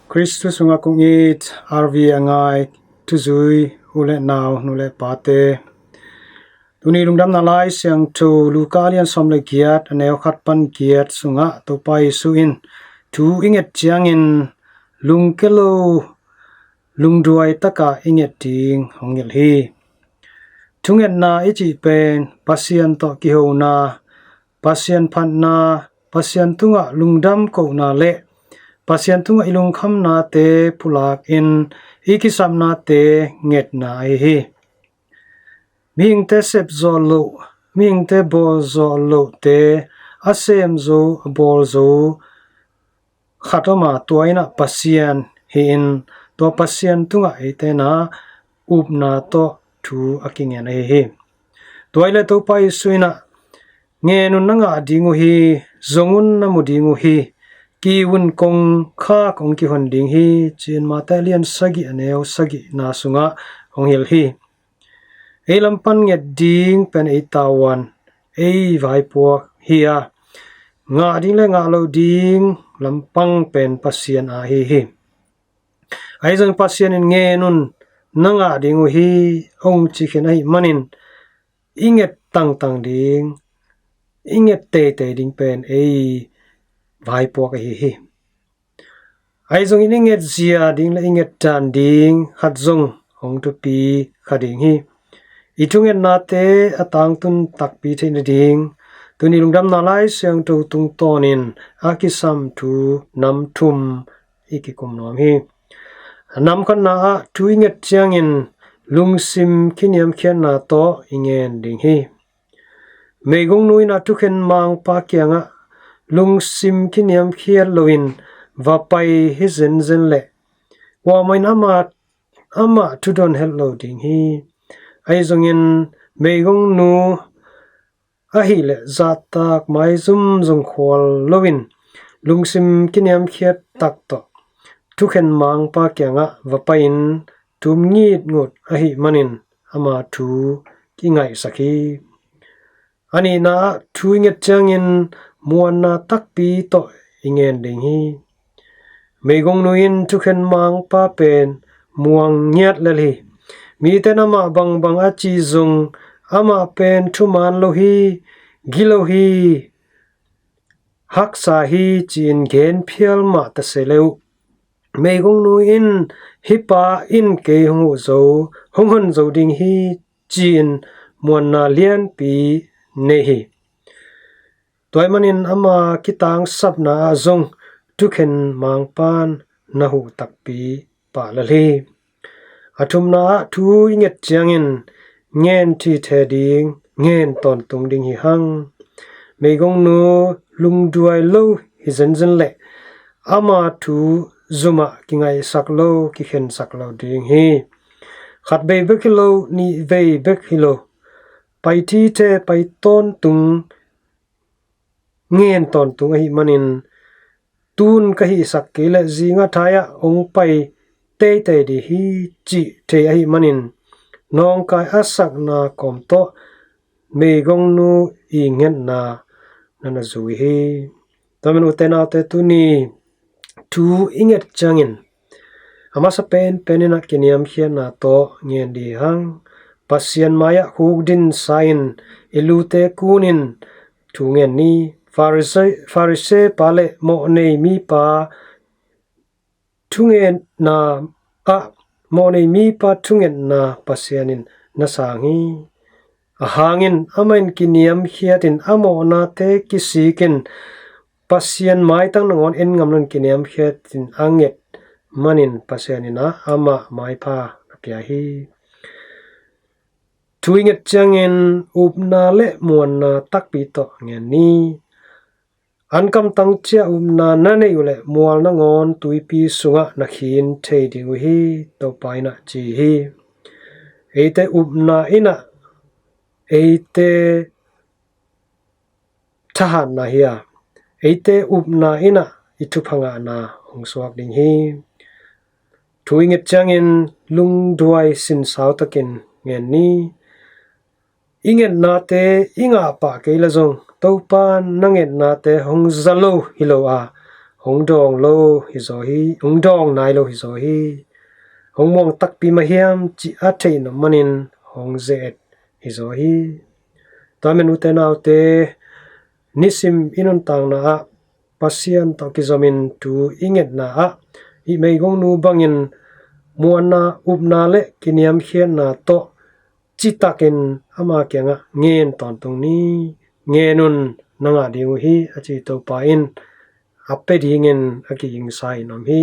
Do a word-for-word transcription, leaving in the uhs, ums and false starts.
Khristu sungah kong it R V A ngai thuzui u le nau, nu le pate, tuni lungdamna Lai Siangtho Luka lian sawm le giat, a neu khat pan giat sungah Topa Jesu in thu i nget ciangin lungke lo, lungduai taka i nget ding hong hilh hi. Thungetna i cih pen Pasian tawh kihona, Pasian phatna, Pasian tungah lungdam kohna le Pasian tungah i lungkhamnate pulakin i kisapnate ngetna ahi hi. Mihingte sep zawh loh, mihingte bawl zawh lohte a sem zo, a bawl zo khat om a, tua in ah Pasian hi-in, tua Pasian tungah eite in ah upna tawh thu a kingen ahi hi. Tua hi leh Topa Jesu in ah, "Ngen un, na ngah ding uh hi, zong un, na mu ding uh hi, kiu un, kongkhak hong kihon ding hi," ci-in Mate lian sagih, a neu sagihna sungah hong hilh hi. Ei lam pan nget ding pen ei tavuan, ei vaipuak hi a, ngah ding le ngah loh ding lampang pen Pasian aa hi hi. Ahi zongin Pasian in, "Ngen un, na ngah ding uh hi," hong ci khin ahih manin, i nget tangtang ding, i nget teitei ding pen ei vaipuak ahi hi. Ahi zongin i nget zia ding le i nget dan ding khat zong hong thupi kha ding hi. I thungetnate a tangtun takpi theih nading, tuni lungdamna Lai Siangtho tungtawnin a kisam thu nam thum i kikum nuam hi. A nam khatna ah thu i nget ciangin lungsim kiniamkhiatna tawh i ngen ding hi. Meigongnu in ah thukhen mangpa kiangah lungsim kiniamkhiat loin va pai hi zenzen leh kuamah in amah, amah thudon het lo ding hi. Ahi zongin meigongnu ahih leh zahtak maizum zong khual loin lungsim kiniamkhiat tak tawh thukhen mangpa kiangah va pai-in tum ngitngut ahih manin ama thu kingaihsak hi. A nihna ah thu i nget ciangin muanna takpi tawh i ngen ding hi. Meigongnu in thukhen mangpa pen muang ngiat lel hi. Mite in amah bangbang a ci zong amah pen thuman lo hi, gilo hi, haksa hi ci-in gen phial mah ta se le uh, meigongnu in, "Hih pa in kei hong huh zo, hong hon zo ding hi," ci-in muanna lianpi nei hi. Tua ahih manin ama kitangsapna ah zong thukhen mangpan na huh takpi pah lel hi. A thumna ah thu i nget ciangin ngen thithe ding, ngen tawntung ding hi hang. Meigongnu lungduai lo hi zenzen leh ama thu zumah kingaihsak lo, kikhensak lo ding hi. Khat vei bek hi lo, nih vei bek hi lo, pai thithe, pai tawntung, ngen tawntung ahih manin, "Tun ka hihsak kei leh zinga thai-ah hong pai teitei ding hi," cih thei ahih manin, nawngkai a sakna kawm tawh meigongnu i ngetna na na zui hi. Tua manin ute naute, tuni thu i nget ciangin a masa penpen in ah kiniamkhiatna tawh ngen dih hang. Pasian mai-ah khukdin sa-in i lute kunin thu ngen ni. Farisee, Farisee pa le mawhnei mipa thungetna ah, mawhnei mipa thungetna Pasian in na sang hi. A hangin amah in kiniamkhiatin a mawhnate kisikin Pasian maitang nangawn en ngam loin kiniamkhiatin a nget manin Pasian in ah amah maipha na pia hi. Thu i nget ciangin upna le muanna takpi tawh ngen ni. Ankamtang ciah upna na neih uh leh mual nangawn tuipi sungah na khin thei ding uh hi, Topa in ah ci hi. Eite upna in ah eite thahatna hi a, eite upna in ah i thupha ngahna hong suak ding hi. Thu i nget ciangin lungduai sinsau takin ngen ni. I ngetnate i ngah pah kei leh zong Topa na ngetnate hong za lo hi lo a, hong dawng lo hizaw hi, hong dawng nai lo hizaw hi. Hong muang takpi mah hiam cih a theih nop manin hong ze-et hizaw hi. Tua manin ute naute, nisim i nuntakna ah Pasian tawh kizomin thu i ngetna ah hih meigongnu bangin muanna upna le kiniamkhiatna tawh citakin ama kiangah ngen tawntung ni. Ngen un, na ngah ding uh hi, a ci Topa in a pia dingin a kigingsa in om hi.